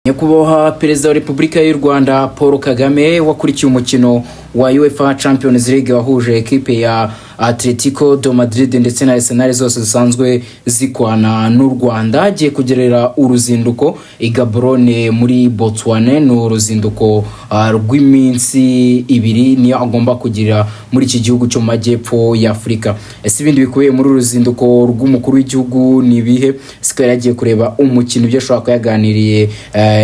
Nyakubahwa Perezida wa Repubulika y'u Rwanda Paul Kagame wakurikiye umukino wa UEFA Champions League wahuje ekipe ya Atletico de Madrid ndetse na Arsenal zose zisanzwe zikwana n'u Rwanda, agiye kugerera uruzinduko i Gaborone muri Botswana. Ni uruzinduko rw'iminsi 2 niyo agomba kugira muri iki gihugu cyo mu majyepfo ya Afurika. Ese ibindi bikubiye muri uru ruzinduko rw'umukuru w'igihugu ni ibihe? Siko yari agiye kureba umukino, ibyo ashobora kuba yaganiriye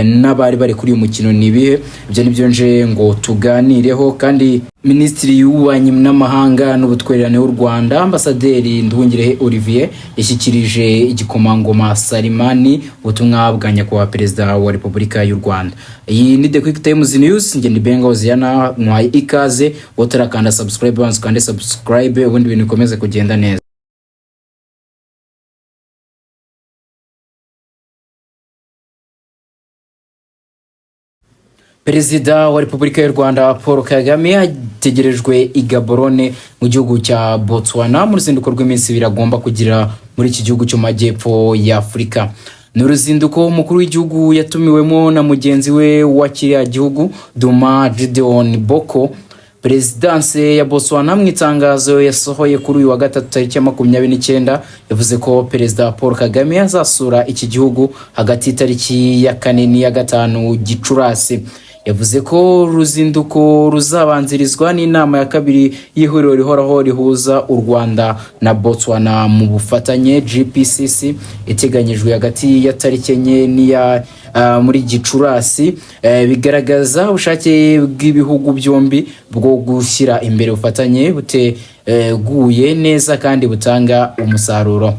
n'abari bari kuri uyu mukino ni ibihe? Ibyo nibyo nje ngo tuganireho. Kandi Minisitiri w'Ububanyi n'Amahanga n'Ubutwererane w'u Rwanda, Ambasaderi Nduhungirehe Olivier, yashyikirije igikomangoma Salimani ubutumwa bwa Nyakubahwa Perezida wa Repubulika y'u Rwanda. Iyi ni The Quick Times News, njye ni Benga Hoziyana, mwaye ikaze. Utarakanda subscribe, banza ukande subscribe, ubundi ibintu bikomeze kugenda neza. Perezida wa Repubulika y'u Rwanda Paul Kagame ategerejwe i Gaborone mu gihugu cya Botswana mu ruzinduko rw'iminsi 2 agomba kugira muri iki gihugu cyo mu majyepfo ya Afurika. Ni uruzinduko umukuru w'igihugu yatumiwemo na mugenzi we wa kiriya gihugu, Duma Gideon Boko. Perezidanse ya Botswana mu itangazo yasohoye kuri uyu wa gatatu tariki ya 29 yavuze ko Perezida Paul Kagame azasura iki gihugu hagati y'itariki ya 4 n'iya 5 Gicurasi. Yavuze ko uruzinduko ruzabanzirizwa n'inama ya kabiri y'ihuriro rihoraho rihuza u Rwanda na Botswana mu bufatanye GPCC, iteganyijwe hagati ya tariki 4 n'iya muri Gicurasi. Bigaragaza ubushake bw'ibihugu byombi bwo gushyira imbere ubufatanye buteguye neza kandi butanga umusaruro.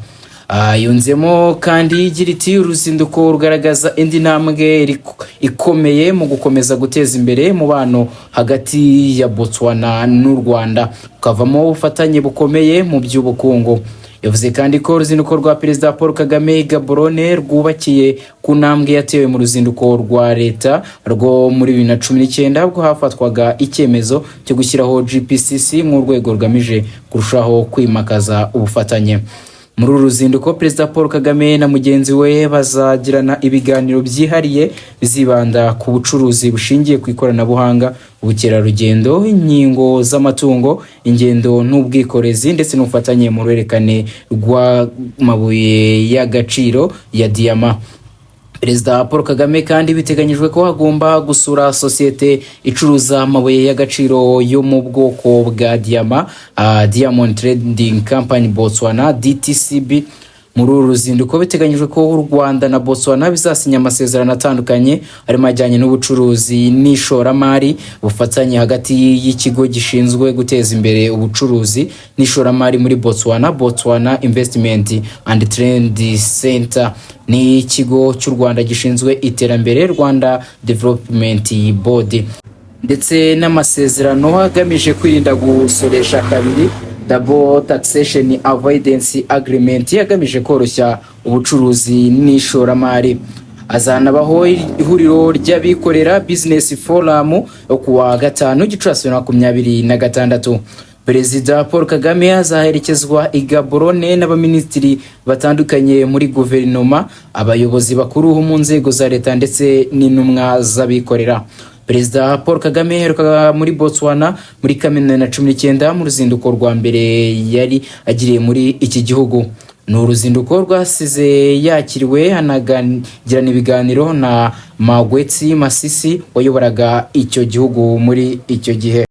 Yunzemo kandi igira iti: "Uruzinduko rugaragaza indi ntambwe ikomeye mu gukomeza guteza imbere umubano hagati ya Botswana n'u Rwanda, ukavamo ubufatanye bukomeye mu by'ubukungu." Yavuze kandi ko uruzinduko rwa Perezida Paul Kagame i Gaborone rwubakiye ku ntambwe yatewe mu ruzinduko rwa leta rwo muri 2019, ubwo hafatwaga icyemezo cyo gushyiraho GPCC nk'urwego rugamije kurushaho kwimakaza ubufatanye. Muri uru ruzinduko, Perezida Paul Kagame na mugenzi we bazagirana ibiganiro byihariye bizibanda ku bucuruzi bushingiye ku ikoranabuhanga, ubukerarugendo, inkingo z'amatungo, ingendo n'ubwikorezi, ndetse n'ubufatanye mu ruhererekane rw'amabuye y'agaciro ya diyama. Perezida Paul Kagame kandi biteganyijwe ko agomba gusura sosiyete icuruza amabuye y'agaciro yo mu bwoko bwa diyama, Diamond Trading Company Botswana, DTCB. Muri uru ruzinduko biteganyijwe ko u Rwanda na Botswana bizasinya amasezerano atandukanye arimo ajyanye n'ubucuruzi n'ishoramari, ubufatanye hagati y'ikigo gishinzwe guteza imbere ubucuruzi n'ishoramari muri Botswana, Botswana Investment and Trade Center, n'ikigo cy'u Rwanda gishinzwe iterambere, Rwanda Development Board, ndetse n'amasezerano agamije kwirinda gusoresha kabiri, Double Taxation Avoidance Agreement, agamije koroshya ubucuruzi n'ishoramari. Azanabaho ihuriro ry'abikorera, Business Forum, yo kuwa gatanu Gicurasi 2026. Perezida Paul Kagame azaherekezwa i Gaborone n'abaminisitiri batandukanye muri guverinoma, abayobozi bakuru mu nzego za leta ndetse n'intumwa z'abikorera. Perezida Paul Kagame yaherukaga muri Botswana muri Kamena 2019 mu ruzinduko rwa mbere yari agiriye muri iki gihugu. Ni uruzinduko rwasize yakiriwe anagirana ibiganiro na Mokgweetsi Masisi wayoboraga icyo gihugu muri icyo gihe.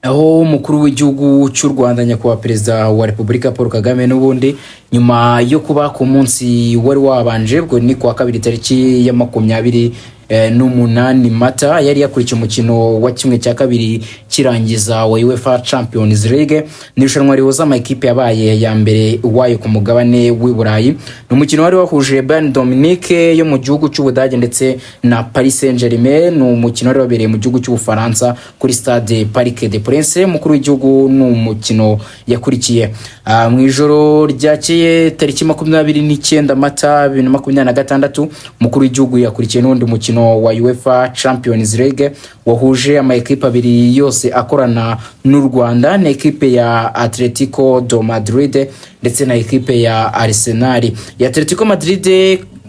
Aho umukuru w'igihugu cy'u Rwanda, Nyakubahwa Perezida wa Repubulika Paul Kagame, n'ubundi nyuma yo kuba ku munsi wari wabanje, ubwo ni kuwa kabiri tariki ya 28 Mata, yari yakurikiye umukino wa 1/2 kirangiza wa UEFA Champions League. Ni irushanwa rihuza amakipe yabaye ya mbere iwayo ku mugabane w'i Burayi. Ni umukino wari wahuje Bayern Munich yo mu gihugu cy'Ubudage ndetse na Paris Saint-Germain. Ni umukino wari wabereye mu gihugu cy'Ubufaransa kuri stade Parc des Princes. Umukuru w'igihugu ni umukino yakurikiye. Mu ijoro ryakeye tariki 29 Mata 2026, umukuru w'igihugu yakurikiye n'undi mukino wa UEFA Champions League wahuje ama ekipe abiri yose akorana n'u Rwanda, na ekipe ya Atletico de Madrid ndetse na ekipe ya Arsenal. Ya Atletico Madrid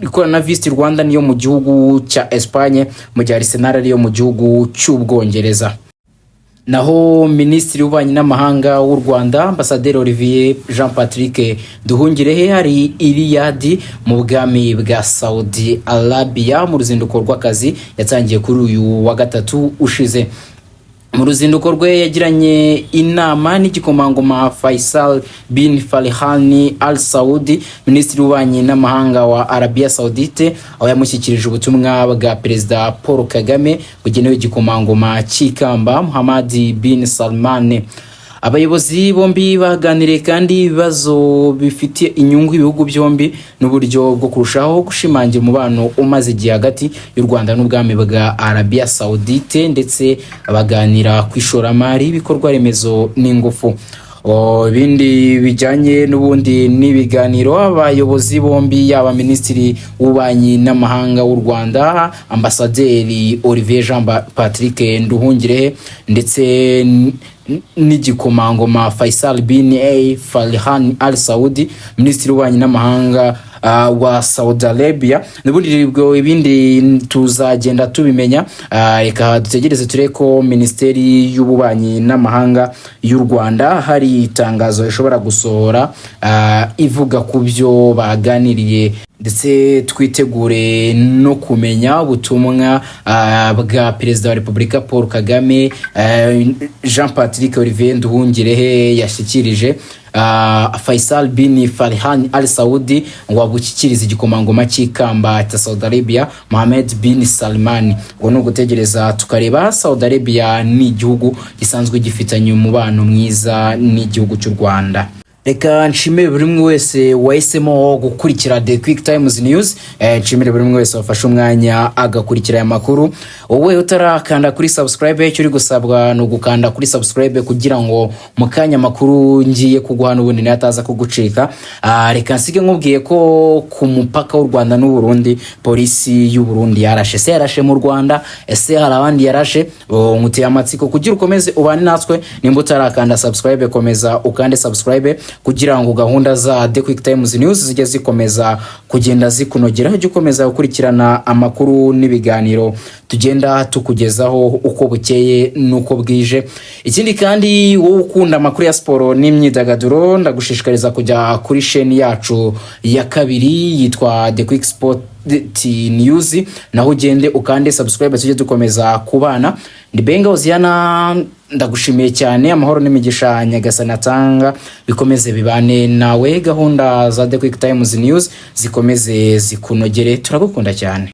ikorana na Visit Rwanda niyo mu gihugu cya Espagne, mu gihe Arsenal ariyo mu gihugu cy'Ubwongereza. Naho Minisitiri w'Ububanyi n'Amahanga w'u Rwanda, Ambasaderi Olivier Jean Patrick Nduhungirehe, hari i Riyadh mu bwami bwa Saudi Arabia mu ruzinduko rw'akazi yatangiye kuri uyu wa gatatu ushize. Mu ruzinduko rwe yagiranye inama n'igikomangoma Faisal bin Farhan Al Saudi, Minisitiri w'Ububanyi n'Amahanga wa Arabia Saudite, aho yamushyikirije ubutumwa bwa Perezida Paul Kagame bugenewe igikomangoma cy'ikamba Muhammad bin Salman. Abayobozi bombi baganiriye kandi ibibazo bifitiye inyungu ibihugu byombi n'uburyo bwo kurushaho gushimangira umubano umaze igihe hagati y'u Rwanda n'ubwami bwa Arabia Saudite, ndetse baganira ku ishoramari, ibikorwa remezo n'ingufu. Ibindi bijyanye n'ubundi n'ibiganiro abayobozi bombi, yaba Minisitiri w'Ububanyi n'Amahanga w'u Rwanda, Ambasaderi Olivier Jean Patrick Nduhungirehe, ndetse n'igikomangoma Faisal bin A Farhan Al Saudi, Minisitiri w'Ububanyi n'Amahanga wa Saudi Arabia, n'ubundi ubwo ibindi tuzagenda tubimenya. Reka dutegereze turebe ko Minisiteri y'Ububanyi n'Amahanga y'u Rwanda hari itangazo ishobora gusohora ivuga ku byo baganiriye, ndetse twitegure no kumenya ubutumwa bwa Perezida wa Repubulika Paul Kagame, Jean Patrick Olivier Nduhungirehe yashyikirije Faisal bin Farhan Al Saudi ngo agushyikirize igikomangoma cy'ikamba cya Saudi Arabia Mohammed bin Salman. Ubwo ni ugutegereza tukareba. Saudi Arabia ni igihugu gisanzwe gifitanye umubano mwiza n'igihugu cy'u Rwanda. Reka nshimire buri umwe wese wahisemo gukurikira The Quick Times News. Nshimire buri umwe wese wafashe umwanya agakurikira aya makuru. Wowe utarakanda kuri subscribe, icyo uri gusabwa ni ugukanda kuri subscribe kugira ngo mu kanya amakuru ngiye kuguha n'ubundi nayo ataza kugucika. Reka nsige nkubwiye ko ku mupaka w'u Rwanda n'u Burundi polisi y'u Burundi yarashe. Ese yarashe mu Rwanda? Ese hari abandi yarashe? Oh, nkuteye amatsiko kugira ukomeze ubane natwe. Nimba utarakanda subscribe, komeza ukande subscribe kugira ngo gahunda za The Quick Times News zijye zikomeza kugenda zikunogera, ujye ukomeza gukurikirana amakuru n'ibiganiro tugenda tukugezaho uko bukeye n'uko bwije. Ikindi kandi, wowe ukunda amakuru ya siporo n'imyidagaduro, ndagushishikariza kujya kuri sheni yacu ya kabiri yitwa The Quick Sport News, naho ugende ukande subscribe tujye dukomeza kubana. Ndi Benga Oziana, ndagushimiye cyane. Amahoro n'imigisha Nyagasani atanga bikomeze bibane nawe, gahunda za The Quick Times News zikomeze zikunogere. Turagukunda cyane.